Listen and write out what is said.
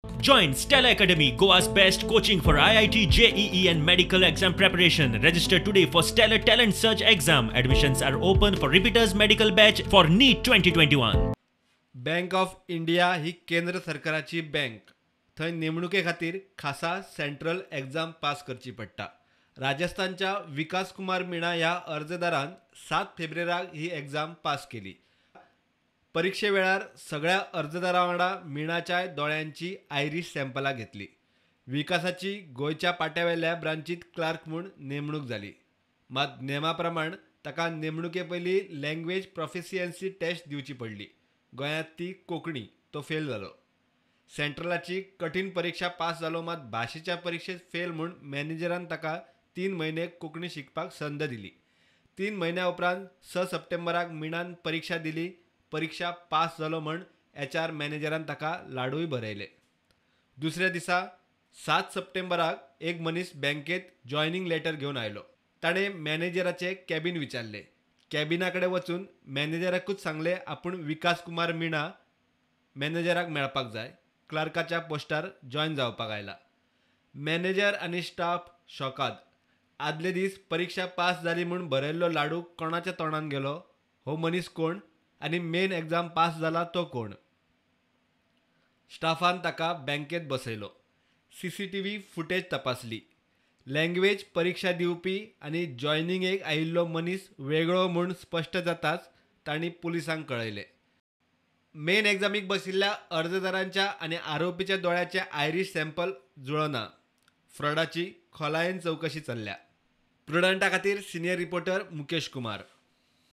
Join Stella Academy, Goa's best coaching for IIT, JEE and medical exam preparation. Register today for Stellar Talent Search exam. Admissions are open for repeaters medical batch for NEET 2021. Bank of India ही केंद्र सरकाराची bank. थंय नेमणुके खातीर खासा central exam pass करची पडटा. राजस्थानच्या विकास कुमार मीणा ह्या अर्जदारान 7 फेब्रुवारीक ही एग्जाम पास केली. परिक्षे वेळार सगळ्या अर्जदारां वांगडा मीणाच्या दोळ्यांची आयरीश सॅम्पलां घेतली. विकासाची गोंयच्या पाट्यावेल्या ब्रांचीत क्लार्क म्हूण नेमणूक जाली. मात नेमा प्रमाण ताका नेमणुके पयलीं लँग्वेज प्रोफिशियन्सी टेस्ट दिवची पडली. गोंयांत ती कोंकणी, तो फेल जालो. सेंट्रलाची कठीण परिक्षा पास जालो, मात भाशेच्या परिक्षेत फेल म्हूण मॅनेजरान ताका 3 म्हयने कोंकणी शिकपाक संद दिली. 3 म्हयन्या उपरांत 6 सप्टेंबराक मीणान परिक्षा दिली. परिक्षा पास जालो म्हूण एच आर मॅनेजरान ताका लाडूय बरयले. दुसऱ्या दिसा 7 सप्टेंबराक एक मनीस बँकेत जॉयनींग लेटर घेवन आयलो. ताणें मॅनेजराचें कॅबीन विचारलें. कॅबिना कडेन वचून मॅनेजराकूच सांगलें, आपूण विकास कुमार मीणा मॅनेजराक मेळपाक जाय, क्लार्काच्या पोस्टार जॉयन जावपाक आयला. मॅनेजर आनी स्टाफ शॉकाद. आदले दीस परिक्षा पास जाली म्हूण बरयल्लो लाडू कोणाच्या तोंडान गेलो? हो मनीस कोण आनी मेन एग्जाम पास जाला तो कोण? स्टाफान ताका बँकेत बसयलो. सीसीटीव्ही फुटेज तपासली. लँग्वेज परिक्षा दिवपी आनी जॉयनिंगेक आयिल्लो मनीस वेगळो म्हूण स्पश्ट जाताच तांणी पुलिसांक कळयलें. मेन एग्जामीक बशिल्ल्या अर्जदारांच्या आनी आरोपीच्या दोळ्याचे आयरीश सॅम्पल जुळना. फ्रॉडाची खोलायेन चवकशी चल्ल्या. प्रुडंटा खातीर सिनियर रिपोर्टर मुकेश कुमार.